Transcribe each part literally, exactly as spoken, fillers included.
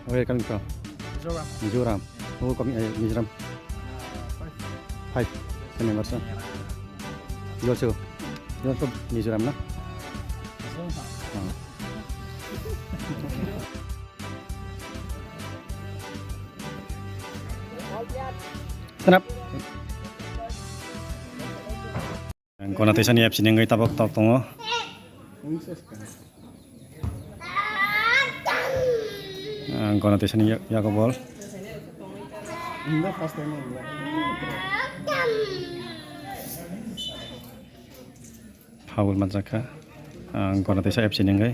Where are you coming from? Mizoram. Mizoram. Who coming? Eh, Mizoram. Five. Ten members, huh? You also, you also Mizoram, na? Mizoram. Oh. Stand up. Gona Teisani F C ni wngwi tabok tok tongo. Gona Teisani ya-, yago bol. Foul manjakha. Gona Teisa F C ni wngwi.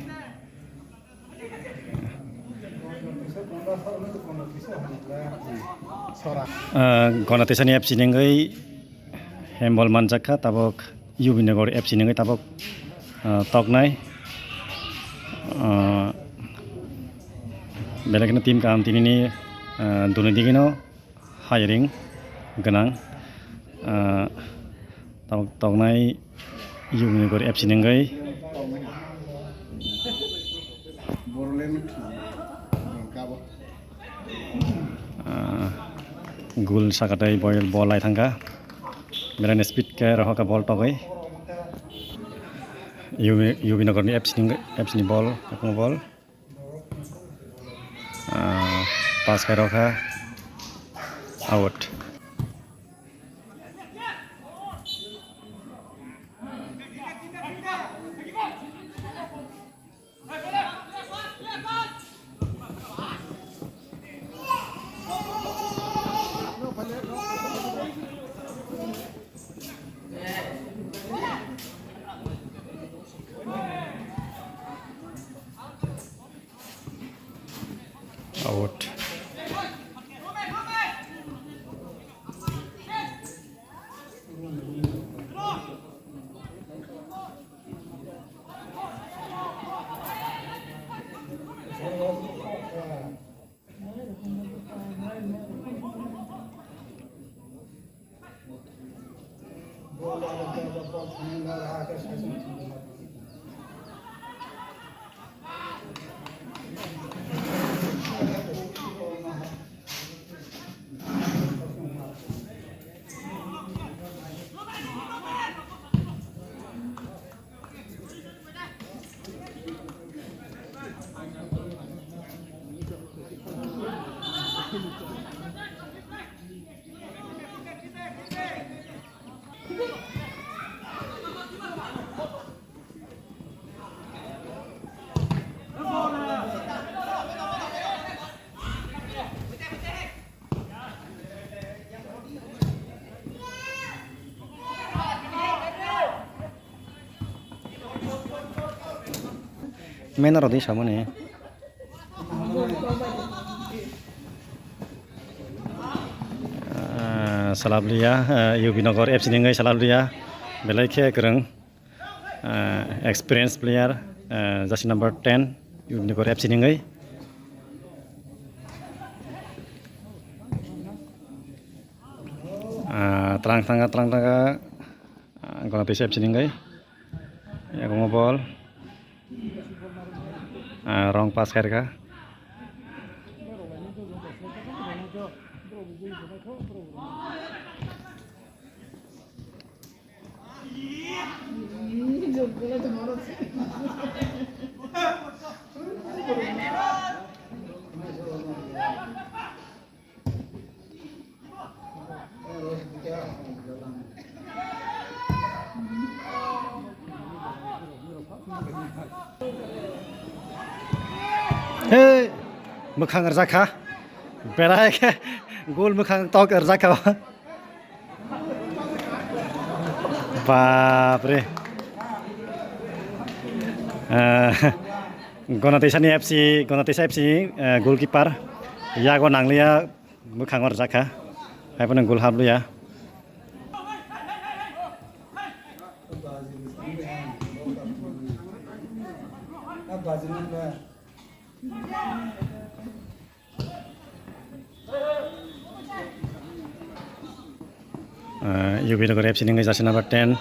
Ah, Gona Teisani F C ni wngwi handball manjakha, tabok U B Nagar F C ni wngwi tabok, ah, toknai. Ah, belai kheno team kaham tinini, ah, duni digino hiring gwnang, ah, tabok toknai U B Nagar F C ni wngwi. Ah, gul sakatai bol, bol lai thangkha. Belai speed khe rohorkha bol togwi. U B, U B Nagar ni F C ni, F C ni bol, yakung bol. Ah, pass khairokha. Out. Out. Mena rodi samani. Ah, Salabria, ah, U B Nagar F C ni wngwi Salabria belai khe kwrwng, ah, experience player, ah, jersey number ten, U B Nagar F C ni wngwi. Ah, twlang thangkha, twlang thangkha, ah, Gona Teisa F C ni wngwi. Yakungo bol. Ah, wrong pass khairokha. Hey, mwkhang rwjak kha. Belai khe gol mwkhang tok rwjak kha. Bapre. Eh, Gona Teisani F C, Gona Teisa F C ni, eh, goalkeeper. Yago nangliya, mwkhango rwjak kha. Haiphano goal hapliya. Ah, U B Nagar F C ni wngwi jersey number ten.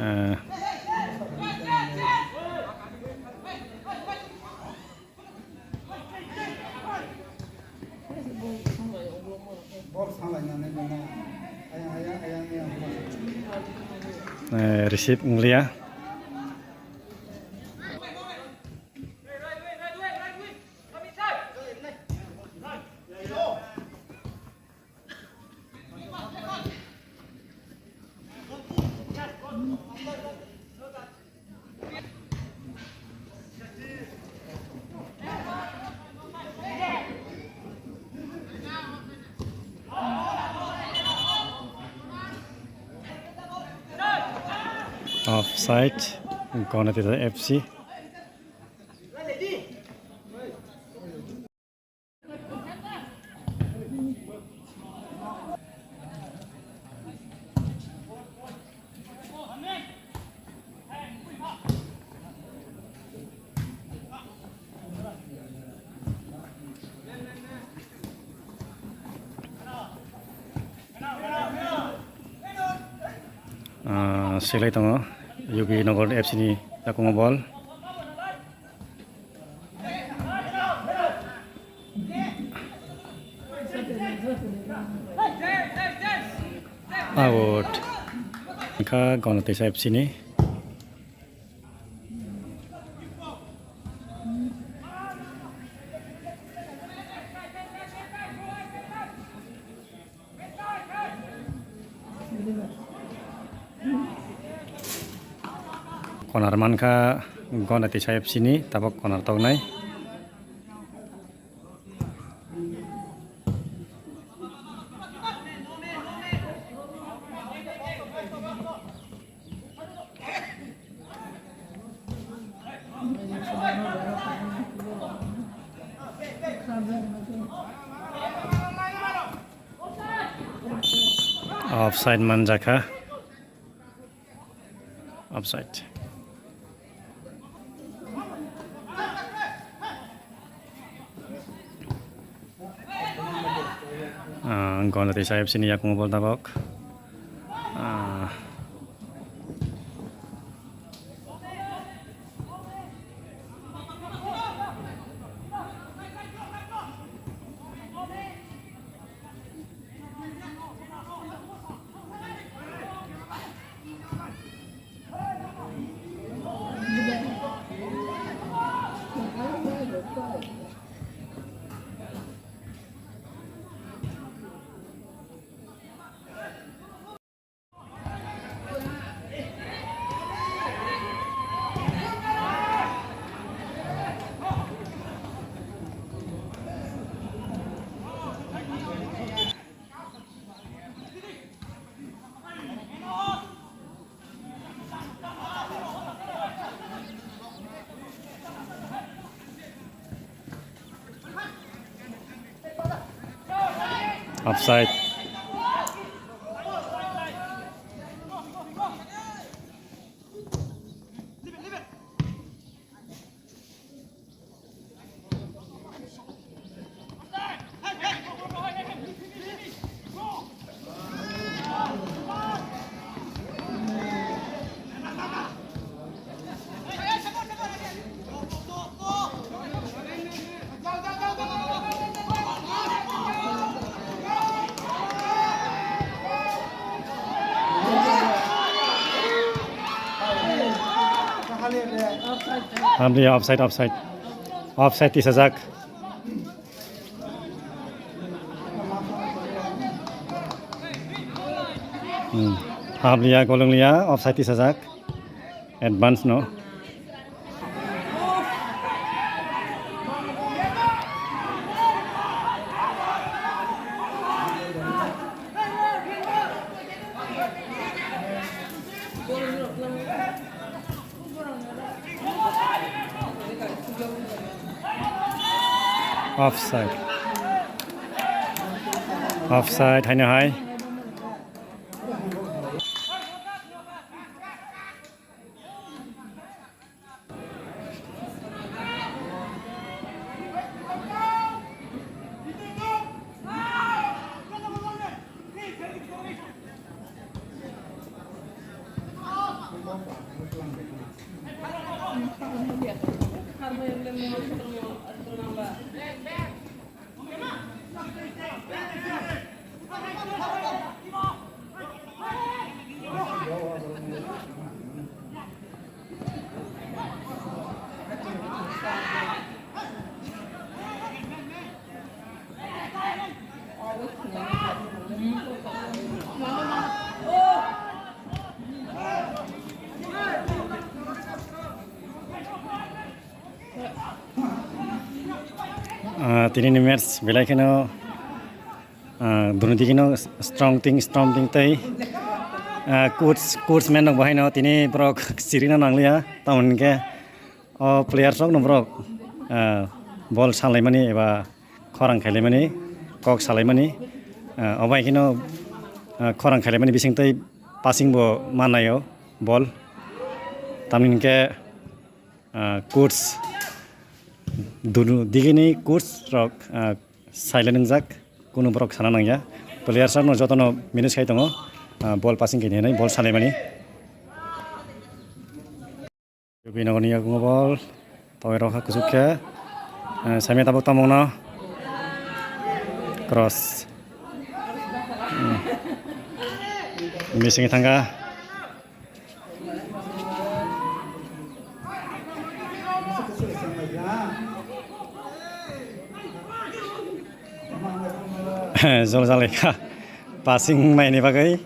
Ah. Eh, receive wnglia. Offside, Gonatisa F C. Ah, selai tongo Yogi Nagar F C ni yakungo ball. Out. Wngkha Gonatisa F C ni. Corner mankha Gonatisa F C ni, tabok corner toknai. Offside manjakha. Offside. Ah, Gonatisa F C ni yakungo ball tabok. Ah. Offside. Hamliya offside, offside. Offside tisajak. Hmm. Hamliya, gol wngliya, offside tisajak. Advance no. Offside. Offside, haino hai. Ah, tini ni match belai kheno, ah, dunu digi no strong team, strong team tei, ah, coach, coach man rok bahai no tini borok sirina nangliya, tamoni khe o players rok no borok, ah, ball salaimani eba khorang khailaimani, kok salaimani, ah, obai kheno, ah, khorang khailaimani bising tei passing bo manaio ball, tamoni khe, ah, coach, dunu digini coach rok, ah, silent wngjak, kunu borok sana nangya. Players rokno jotono manage khai tongo, ah, ball passing khaini hinwi, ball salaimani. Bini nokni yakungo ball, tawai rok ha kuchuk khe, ah, saimya tabuk tamungno cross. Hmm. Bisingni thangkha. Jol jalai kha passing naini bagwi.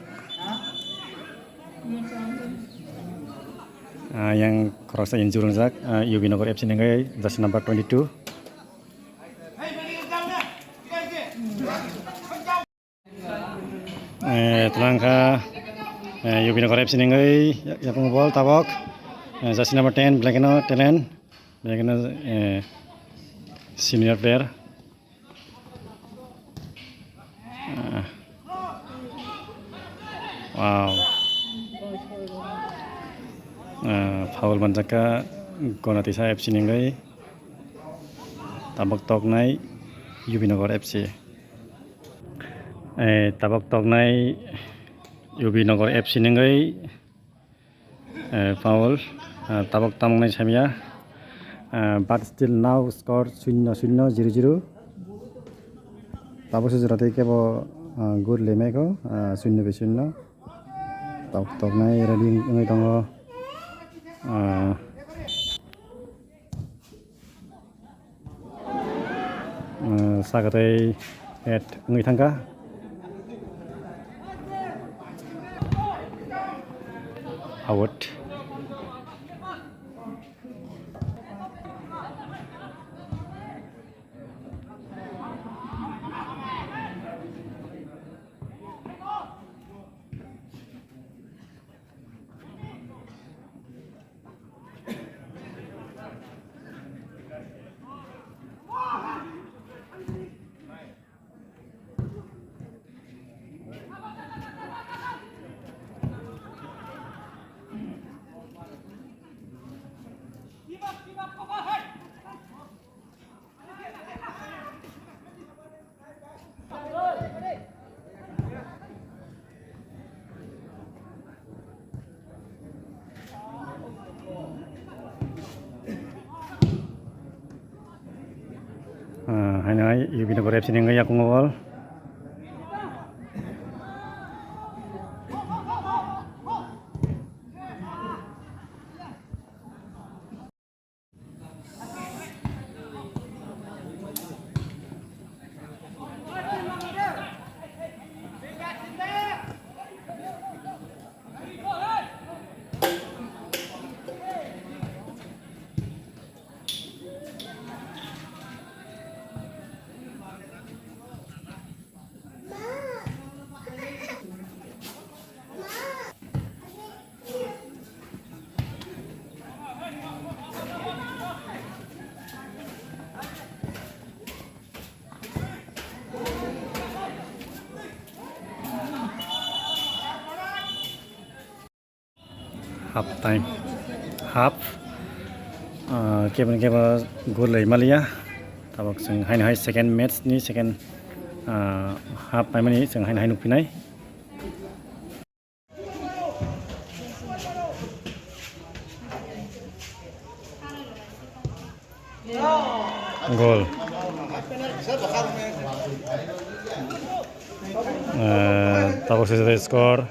Ah, yang khoroksa injure wngjak, ah, U B Nagar F C ni wngwi jersey number twenty two. Eh, twlang kha, eh, U B Nagar F C ni wngwi yakung ball tabok. Eh, jersey number ten, belai kheno talent, belai kheno, eh, senior player. Eh, wow. Eh, foul manjak kha Gonatisa F C ni wngwi. Tabok toknai U B Nagar F C. Eh, tabok toknai U B Nagar F C ni wngwi, eh, foul, eh, tabok tamnai samya, eh, but still now score shunyo shunyo, zero zero. Tabok se jora tei kebo, eh, goal lemai kho, eh, shunyo bai shunyo. Tabok toknai ready wngwi tongo, eh, Sakatei head wngwi thangkha. Out. Ah, haino hai U B Nagar F C ni wngwi yakungo ball. Half time, half, ah, kebo kebo goal lai maliya. Tabok chwng haino hai second match ni second, ah, half paimani chwng haino hai nukphinai. Goal. Eh, tabuk se score,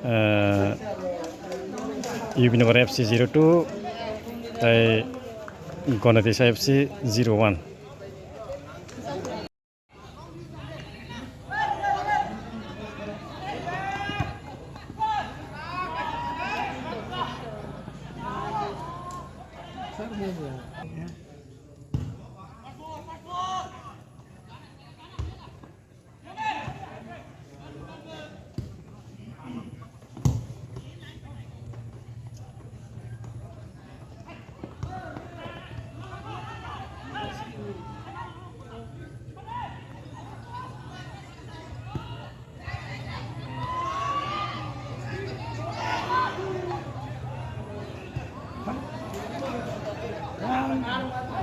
eh, U B Nagar F C zero two, tei Gonatisa F C zero one.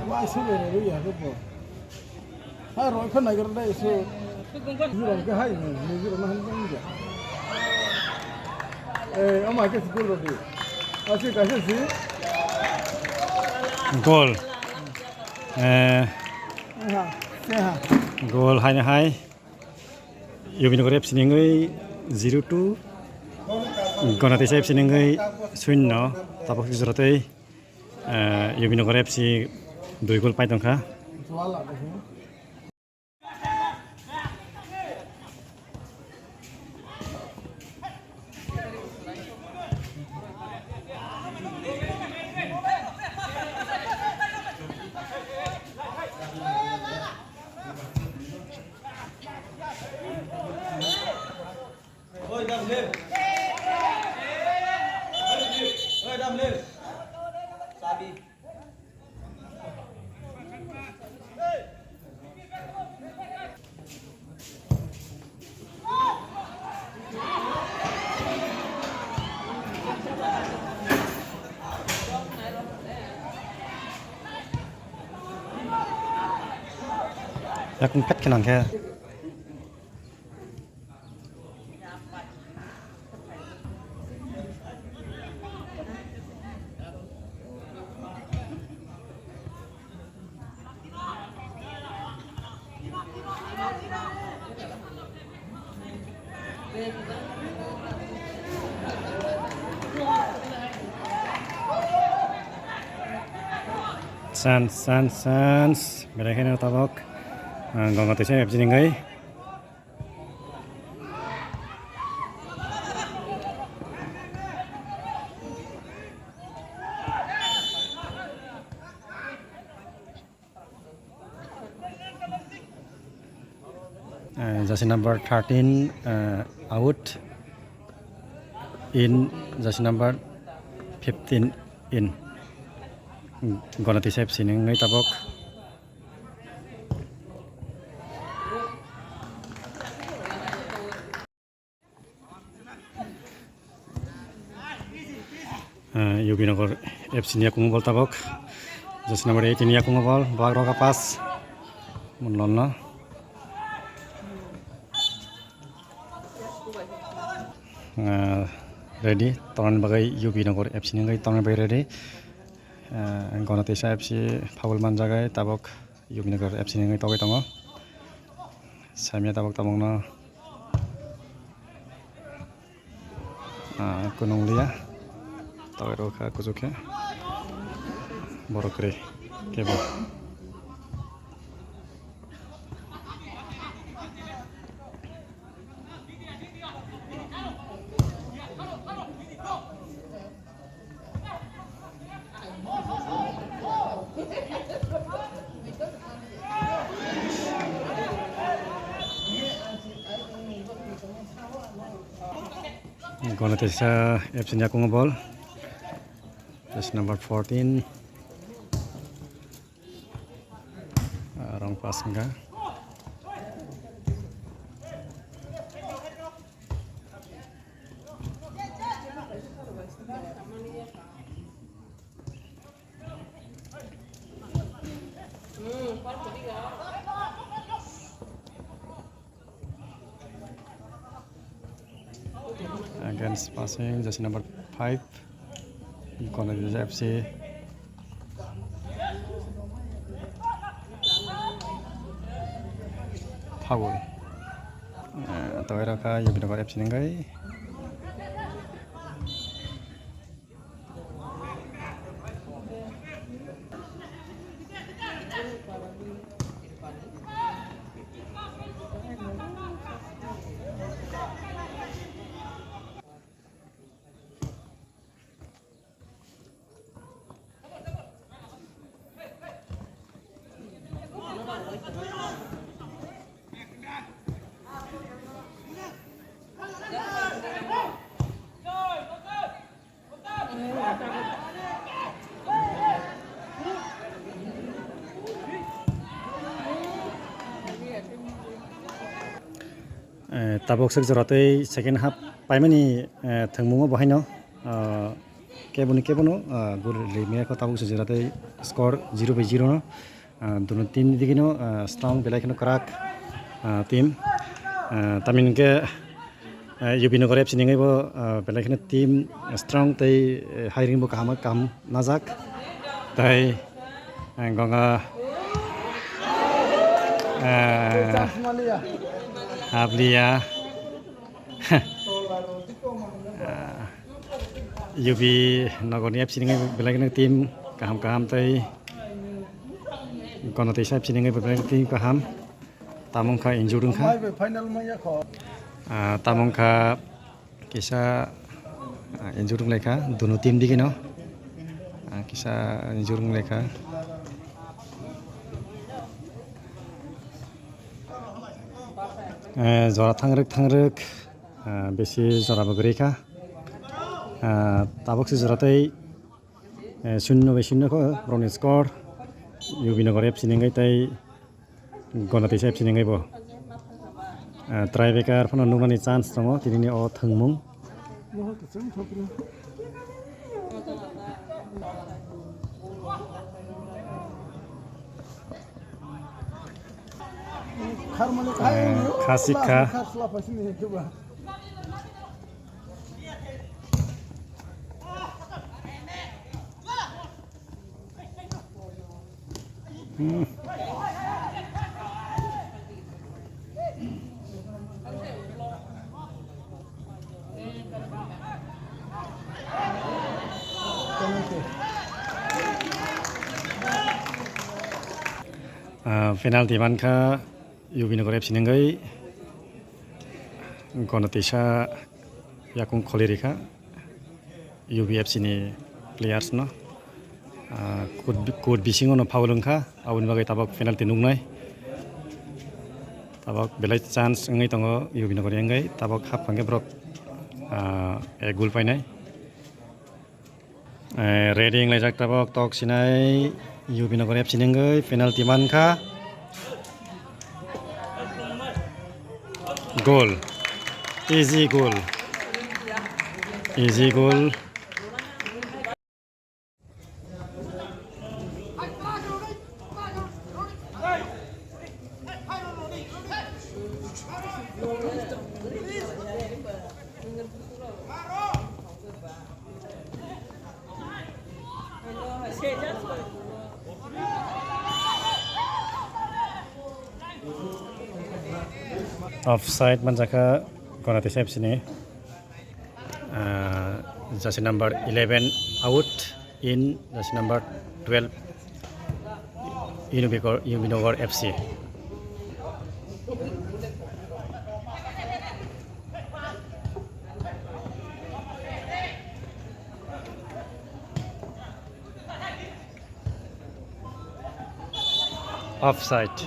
Wai sube re ya ko. Ha roi kho nai garo dai so. Zero ke hai ne, zero na han jang ja. Eh, ama ke school rodi. Asi ka si. Goal. Eh, Ha, se ha. Goal hai hai. U B Nagar F C ni wngwi zero two, Gonatisa F C ni wngwi shunyo, tabuk jora tei, eh, U B Nagar F C dui goal pai tongkha. Yakung pet khe nang khe. Chance, chance, chance. Belai kheno tabok, ah, Gonatisa F C ni wngwi. Eh, jersey number thirteen, eh, out in, jersey number fifteen in. Gonatisa F C ni wngwi tabok. Eh, U B Nagar F C ni yakungo bol tabok. Jersey number eighteen yakungo bol. Bak roga pass. Munlon no. Eh, ready. Tongnani bagwi U B Nagar F C ni wngwi tongnani bagwi ready. Eh, Gonatisa F C foul manjagai tabok. U B Nagar F C ni wngwi togwi tongo. Saimya tabok tabokno, ah, kunung liya. Togwi rw kha kuchuk khe. Borok kwrwi kebo. Gonatisa F C ni yakungo bol. Jersey number fourteen. Ah, wrong pass wngkha. Against passing, jersey number five, Gonatisa F C. Foul. Ah, tawai rok kha Yubinogor F C ni wngwi. Eh, tabuk swk jora tei second half paimani, eh, thwngmungo bo haino, ah, keboni kebono, ah, gol rimya kho tabuk swk jora tei score zero by zero no. Ah, duno team ni digi no, ah, strong belai kheno kwrak, ah, team. Ah, tamni hwnkhe, ah, Yubinogor F C ni wngwi bo, ah, belai kheno team strong tei, eh, hiring bo kaham kaham najak. Tai, eh, gonga, eh, Abliya. Ah, Yubinogor ni F C ni wngwi belai kheno team kaham kaham tei Gonoteisa F C ni wngwi belai kheno team kaham. Tamo wngkha injured wngkha. Mai bai final manya kho. Ah, tamo wngkha kisa, ah, injured wnglaikha, duno team digino. Ah, kisa injured wnglaikha. Eh, jora thangrwk thangrwk, ah, bisi jora bo kwrwi kha. Ah, tabuk se jora tei, eh, shunyo bai shunyo kho borokni score. Yubinogor F C ni wngwi tei Gonoteisa F C ni wngwi bo. Ah, tiebreaker phano nuknani chance tongo tinini o thwngmung. Eh, khasik kha. Hmm. Ah, penalty mankha Yubinogor F C ni wngwi Gonoteisa yakung kholi rikha. U B F C ni players no, ah, court, court bisingo no foul wngkha, aboni bagwi tabok penalty nuknai. Tabok belai chance wngwi tongo U B Nogor ni wngwi, tabok hap hwnkhe borok, ah, ek goal painai. Eh, ready wnglaijak tabok tok sinai U B Nogor F C ni wngwi penalty mankha. Goal. Easy goal. Easy goal. Offside manjakha Gonateisa F C ni, ah, jersey number eleven out in jersey number twelve. Unibigor, Unibigor F C. Offside.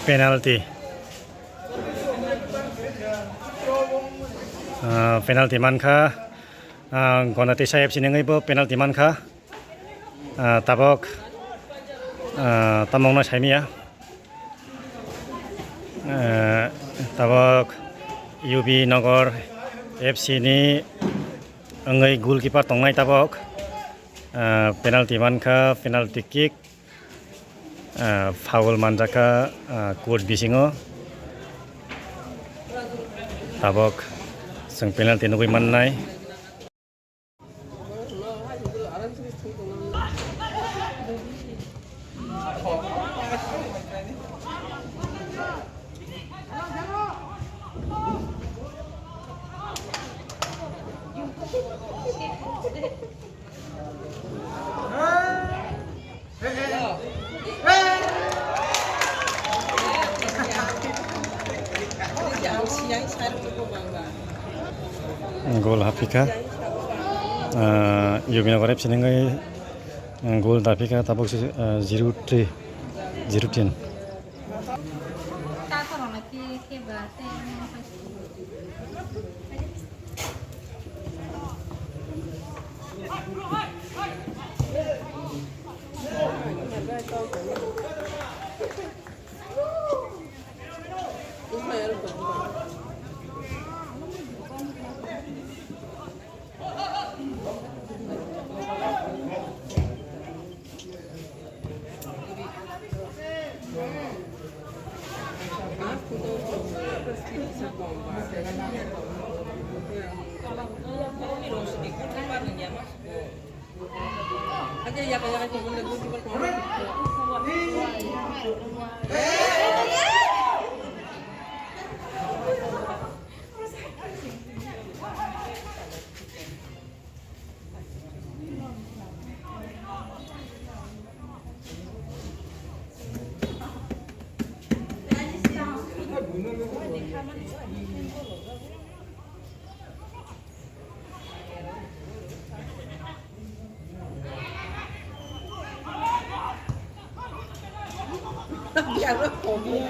Penalty. Ah, penalty mankha. Ah, Gonatisa F C ni wngwi bo penalty mankha. Ah, tabok, ah, tamungno saimaya. Ah, tabok U B Nogor F C ni wngwi goalkeeper tongnai tabok. Ah, penalty mankha, penalty kick. Ah, foul manjakha, ah, court bisingo. Tabok chwng penalty nugwi mannai. Gol hapikha. Ah, U B Nogor F C ni wngwi, ah, gol dapikha, tabok se, ah, zero three, zero ten.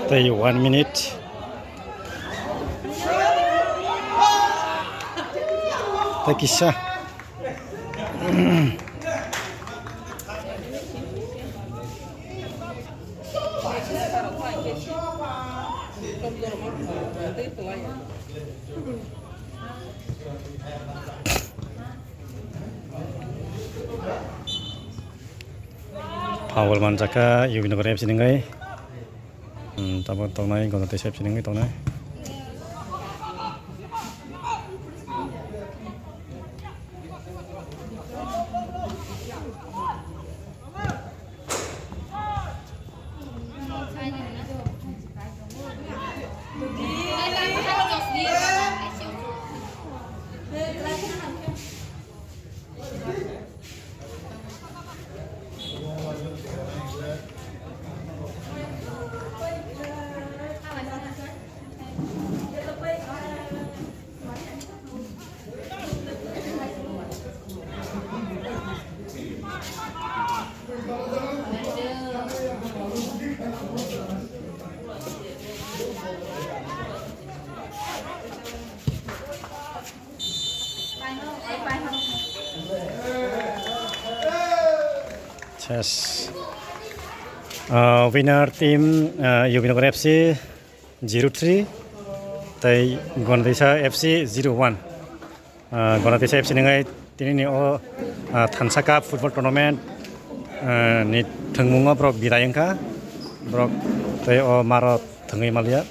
Tei one minute. Tei kisa. Foul manjakha U B Nogor F C ni wngwi. Hmm, tabok tongnai, Gonatisa F C ni wngwi tongnai. Yes. Uh, winner team, uh, Yubinagar F C zero three, tei Gonatisa F C zero one. Uh, Gonatisa F C ningai tini ni o, uh, Thansa Cup football tournament, uh, ni thwngmungo borok bidai wngkha. Borok tei o maro thwngwi maliya.